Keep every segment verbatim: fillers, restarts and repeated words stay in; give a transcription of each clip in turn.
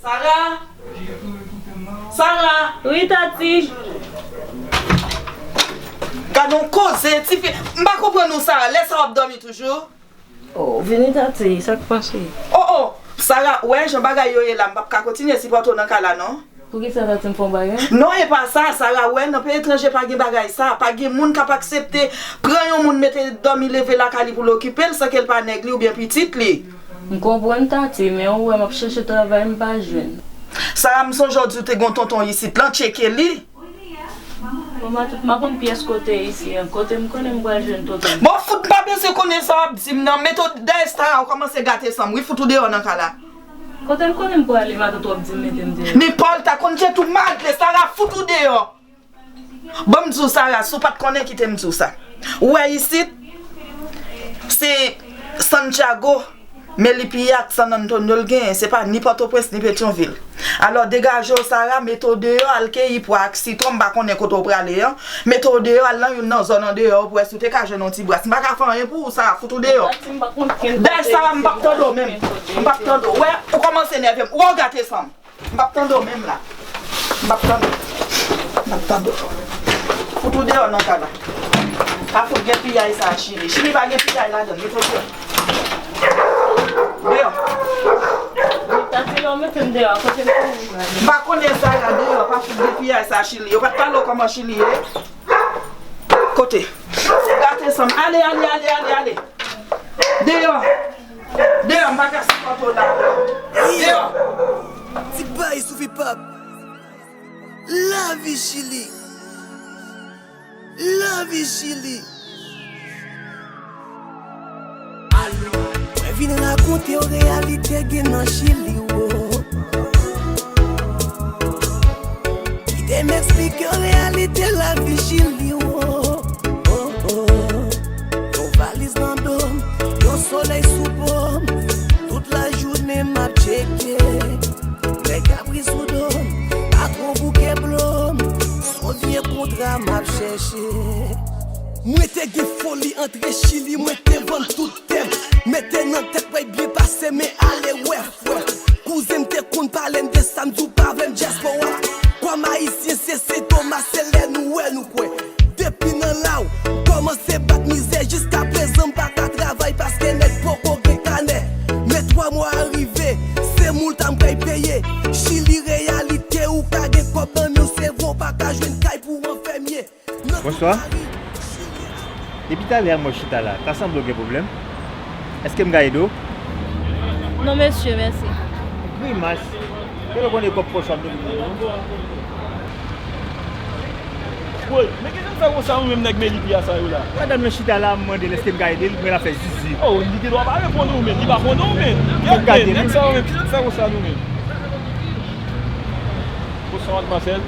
Sara! Sara! Wi, Tati! Gad yon koze, tifi. M pa konprann ou, Sara. Lè sa w ap dòmi toujou? Oh, vini, Tati, sa k pase? Oh, oh! Sara, wè jan bagay yo ye la, m p ap ka kontinye sipòte w nan kay la, non. Poukisa, Tati, m fè w bagay? Non, e pa sa, Sara, wè, nan peyi etranje pa gen bagay sa. Pa gen moun k ap aksepte pran yon moun mete dòmi leve lakay li pou l okipe l san ke l pa nèg li oubyen pitit li. M konprann, Tati, men ou wè m ap chèche travay, m pa jwenn. Sara, m sonje w di w te gen yon tonton isit lan, tcheke li. Bon, Matant, m pa konn pyès kote isi an. Kote m konnen m pral jwenn tonton m? Bon, fout m pa bezwen konnen sa w ap di m nan. Mete w dèyè, Sara, ou kòmanse gate san m wi, fout ou deyò nan kay la. Kote m konnen m prale, Matant, w ap di m mete m deyò? Nenpòt, ta konn jet ou mal vle, Sara, fout ou deyò. Ban m di w, Sara, si w pa t konnen, kite m di w sa. Ou wè isit, se Santiago, Melipilla ak San Antonio l genyen, se pa ni Pòtoprens, ni Petyonvil. Alò, degaje w, Sara, mete w deyò, al keyi pwa ak sitwon, m pa konnen kote w prale an. Mete w deyò, al nan youn nan zòn andeyò yo pou wè si w te ka jwenn yon ti bras. M pa ka fè anyen pou ou, Sara, fout ou deyò. Dèyè, Sara, m p ap tande w menm. M p ap tande w. Wè, ou kòmanse nève m. Ou wè w gate san m. M p ap tande w menm la. M p ap tande w. M p ap tande w. Fout ou deyò nan kay la. Pa fout gen piyay sa a, Chili. Chili pa gen piyay ladan l. Mete w deyò. Deyò. Tati, lè w mete m deyò, kote m konnen m prale? M pa konnen sa la, deyò. Pa fout gen piyay sa a, Chili. Yo pa t pale w kòman Chili ye? Kote? Gate san m. Ale, ale, ale, ale, ale. Deyò. Deyò, m pa ka sipòte w la. Deyò. Ti bay sou Vipap. Lavi Chili. Lavi Chili. Mwen vin rakonte w reyalite gen nan Chili, wo. Kite m eksplike w reyalite lavi Chili, wo. Oh, oh. Yon valiz nan do m, yon solèy sou po m. Tout lajounen m ap tcheke. Nèg k ap ri sou do m, patwon bouke blo m. S on vye kontra m ap chèche. Mwen te gen foli antre Chili, mwen te vann tout tè m. Mete nan tèt mwen byen pase, men ale wè frè. Kouzen m te konn pale m de sa, m di w pa vle m dyaspora. Kòm ayisyen se Sen Toma, se lè nou wè nou kwè. Depi nan la w kòmanse bat mizè, jiskaprezan m pa ka travay paske nèg poko gen kanè. Men twa mwa a rive, se moulta m kay peye. Chili reyalite, ou ka gen kòb nan men w, se vre w pa ka jwenn kay pou w anfèmye. Bonswa. Depi talè a mwen chita la, ta sanble w gen pwoblèm. Èske m ka ede w? Non, mesye, mèsi. Grimas. Kè w konnen kòb pòch w ap depoze non? Woy, men kijan n fè konsa nou menm nèg Melipilla sa yo la? Madanm nan chita la, m mande l èske m ka ede l, mwen la fè zizi. Oh, li gen dwa pa reponn ou, men li pa konnen w, men. Gade, nèg sa yo menm, kijan n fè konsa nou menm? Bonswa, madmwazèl.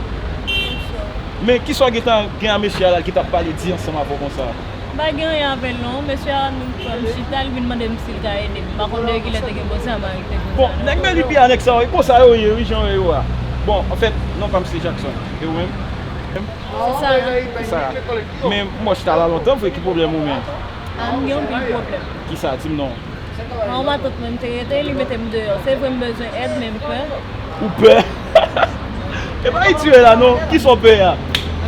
Men kisa w gentan gen a mesye a la ki t ap pale di ansanm avè w konsa? M pa gen anyen avè l non. Mesye a vin pran m chita, li vin mande m si l ka ede m. M pa konn depi kilè te gen bòs la, m arete konsa non. Bon, nèg Melipilla, nèg sa yo, e konsa yo ye wi, jan yo ye a. Bon, anfèt, non pa m se Jackson. E ou menm? Se Sara. Sara. Men m wè w chita la lontan vre, ki pwoblèm ou menm? A, m gen anpil pwoblèm. Kisa? Di m non. Mwen, yon matant mwen, m te rete, li mete m deyò. Se vre m bezwen èd, men m pè. Ou pè? E pa Ayiti w ye la non. Kisa w pè a?